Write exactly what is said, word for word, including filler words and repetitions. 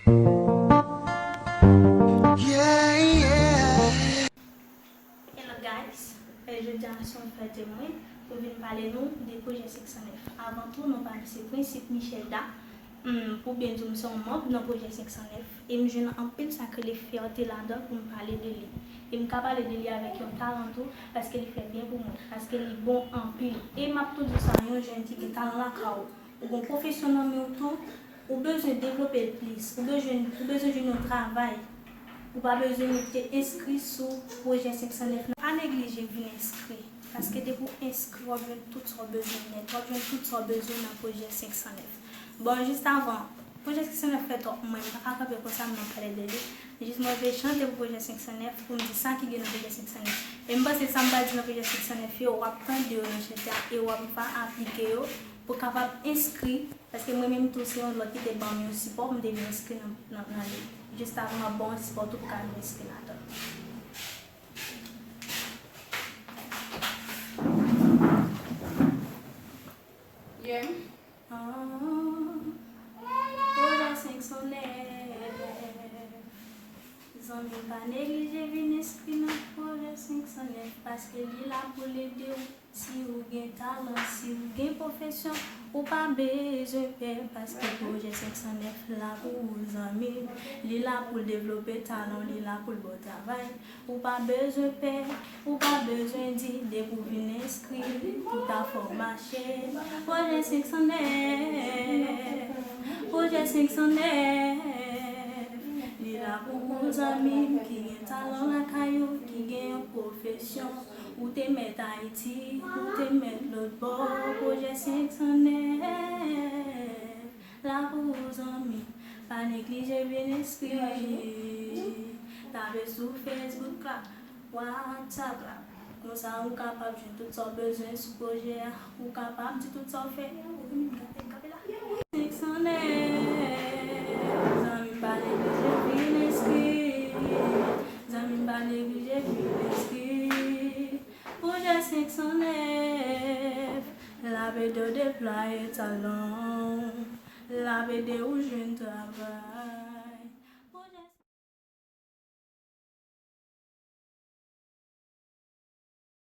Yeah, yeah. Hello guys, e, jodi a se yon fyète mwen pou vin pale nou de pwojè senk san nèf. Avan tou, non pa m se Prinsip Michelda, m, pou byen di w, m se yon manm nan pwojè senk san nèf e m jwenn anpil sa k rele fyète ladan pou m pale de li. E m ka pale de li avèk yon talan tou, paske li fè byen pou mwen, paske li bon anpil. E m ap tou di w sa, yon jèn ki gen talan lakay ou, ou gen pwofesyon nan men w tou, ou bezwen devlope l plis, ou bezwen, ou bezwen jwenn yon travay, ou pa bezwen rete enskri sou pwojè senk san nèf nan. Pa neglije vin enskri, paske depi w enskri, w ap jwenn tout sa w bezwen nèt, w ap jwenn tout sa w bezwen nan pwojè senk san nèf. Bon, jis avan, pwojè senk san nèf fè twòp, mwen, m pa ka kanpe konsa, m nan pale de li. Jis mwen vle chante pou pwojè senk san nèf, pou m di sa ki gen nan pwojè senk san nèf. E m panse sa m pral di nan pwojè senk san nèf yo, w ap tande yo nan chante a, e w ap va aplike yo pou w kapab enskri, paske mwen menm tou, se yon lòt ki te ban m yon sipò pou m te vin enskri nan, nan, nan li. Jis avan, m ap ba w yon sipò tou pou w ka vin enskri ladan. Yeah. Ah, pwojè senk san nèf. Zanmi m, pa neglije vin enskri nan pwojè senk san nèf, paske li la pou l ede w. Si ou gen talan, si ou gen pwofesyon, ou pa bezwen pè, paske pwojè senk san nèf la pou ou, zanmi m. Li la pou l devlope talan w, li la pou l ba w travay. Ou pa bezwen pè, ou pa bezwen di, depi w vin enskri, tout afè w mache. Pwojè senk san nèf, pwojè senk san nèf, li la pou ou, zanmi m, ki gen talan lakay ou, ki gen yon pwofesyon. Ou te mèt Ayiti, ou te mèt lòt bò, pwojè senk san nèf la pou ou, zanmi. Pa neglije vin enskri. Tape sou Facebook la, WhatsApp la. Konsa ou kapab jwenn tout sa w bezwen sou pwojè a. Ou kapab di tout sa w fè. Ou vin gade, gade la. Senk san nèf, zanmi m, pa neglije vin enskri. Zanmi m, pa neglije vin enskri. Pwojè senk san nèf, l ap ede w deplwaye talan w, l ap ede w jwenn travay.